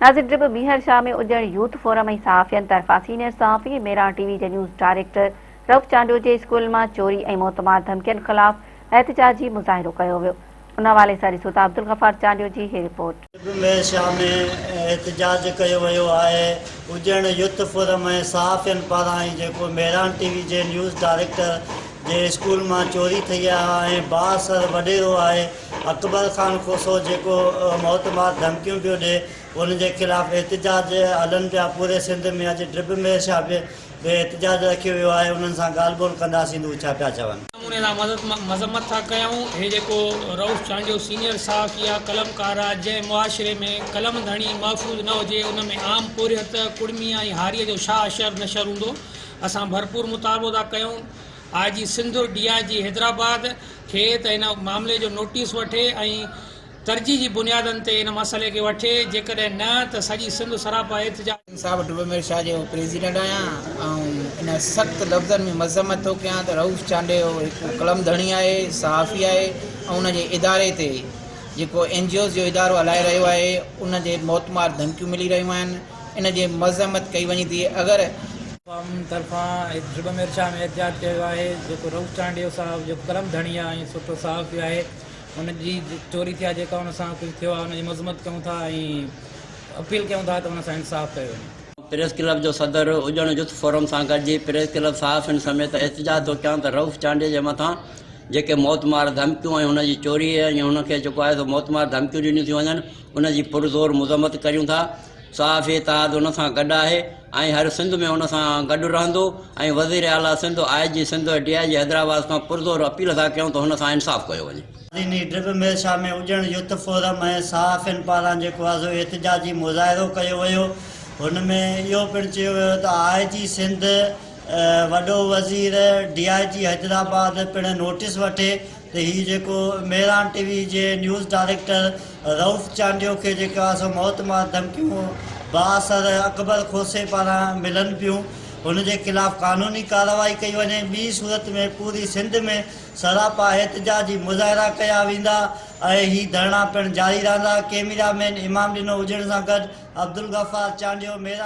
ناظرين ڊرٻ Mehar Shah ۾ Ujjan youth forum ۽ صحافين طرفان سينيئر صحافي ۽ ميراڻ ٽي وي جي نيوز ڊائريڪٽر رئوف چانڊيو جي اسڪول مان چوري ۽ موتمار ڌمڪين خلاف احتجاجي مظاهرو ڪيو ويو ان حوالي سان ڏسو ٿا عبدالغفار چانڊيو جي هي رپورٽ. ڊرٻ ميهڙ شاهه ۾ احتجاج ڪيو ويو آهي اجڻ يوٿ فورم ۽ صحافين پاران ئي جيڪو مهراڻ ٽي وي جي نيوز ڊائريڪٽر جي اسڪول مان چوري ٿئي آهي ۽ بااثر وڏيرو آهي اڪبر خان کوسو جيڪو موتمار ڌمڪيون پيو ڏي ان جي خلاف احتجاج هلن پيا پوري سنڌ ۾ اڄ ڊرٻ مير شاهه به به احتجاج رکيو ويو آهي انهن سان ڳالهه ٻولهه ڪنداسين ته هو ڇا پيا چون. نموني سان مذمت ٿا ڪيون هي جيڪو رئوف چانڊيو سينيئر صحافي آ قلمڪار آ جنهن معاشري ۾ قلم ڌڻي محفوظ نه هجي ان ۾ عام پورهيت ڪڙمي ۽ هاري جو ڇا حشر نشر هوندو اسان ڀرپور مطالبو ٿا ڪيون I G Sindh, D I G Hyderabad کي ته ان معاملي جو نوٽيس وٺي ۽ ترجيح جي بنيادن تي ان مسئلي کي وٺي، جيڪڏهن نه ته سڄي سنڌ سراپا احتجاج. صاحب ڊبل مير شاهه جو پريزيڊنٽ آهيان ۽ ان سخت لفظن ۾ مذمت ٿو ڪيان ته رئوف چانڊيو هڪ قلم ڌڻي آهي صحافي آهي ۽ ان جي اداري تي جيڪو اين جي اوز جو ادارو هلائي رهيو آهي ان تي موتمار ڌمڪيون ملي رهيون آهن ان جي مذمت ڪئي وڃي ٿي اگر عوام طرفان ڊرٻ مير شاهه ۾ احتجاج ڪيو ويو آهي جيڪو رئوف چانڊيو صاحب جيڪو قلم ڌڻي آهي ۽ سٺو صحافي آهي ان جي چوري ٿي آهي جيڪا ان سان ڪجهه ٿيو آهي ان جي مذمت ڪيون ٿا ۽ اپيل ڪيون ٿا ته ان سان انصاف ڪيو وڃي. پريس ڪلب جو صدر اڄڻ يوٿ فورم سان گڏجي پريس ڪلب صحافين سميت احتجاج ٿو ڪيان ته رئوف چانڊيي جي مٿان جيڪي موتمار ڌمڪيون ۽ هن جي چوري ۽ هن کي جيڪو آهي سو موتمار ڌمڪيون ڏنيون ٿيون وڃن ان جي پرزور مذمت ڪريون ٿا. صحافي اتحاد ان سان گڏ آهي ۽ هر سنڌ ۾ ان سان گڏ رهندو ۽ وزير اعليٰ Sindh, I G Sindh ۽ D I G Hyderabad کان پرزور اپيل ٿا ڪيون ته هن سان انصاف ڪيو وڃي. ڏني ڊرٻ مير شاهه ۾ اڄڻ يوٿ فورم ۽ صحافين پاران جيڪو آهي سو احتجاجي مظاهرو ڪيو ويو هن ۾ اهو پڻ چيو ويو ته آء جي سنڌ وڏو وزير ڊي I جي حيدرآباد پڻ نوٽيس وٺي ته هي جيڪو مهراڻ ٽي وي جي نيوز ڊائريڪٽر رئوف چانڊيو کي جيڪو آهي سو موت مار ڌمڪيون بااثر اڪبر کوسي پاران ملن پيون هن جي خلاف قانوني ڪارروائي ڪئي وڃي ٻي صورت ۾ پوري سنڌ ۾ سراپا احتجاجي مظاهرا ڪيا ويندا ۽ هي ڌرڻا پڻ جاري رهندا ڪيميرا مين امام ڏنو هجڻ سان گڏ عبدالغفار چانڊيو مهراڻ.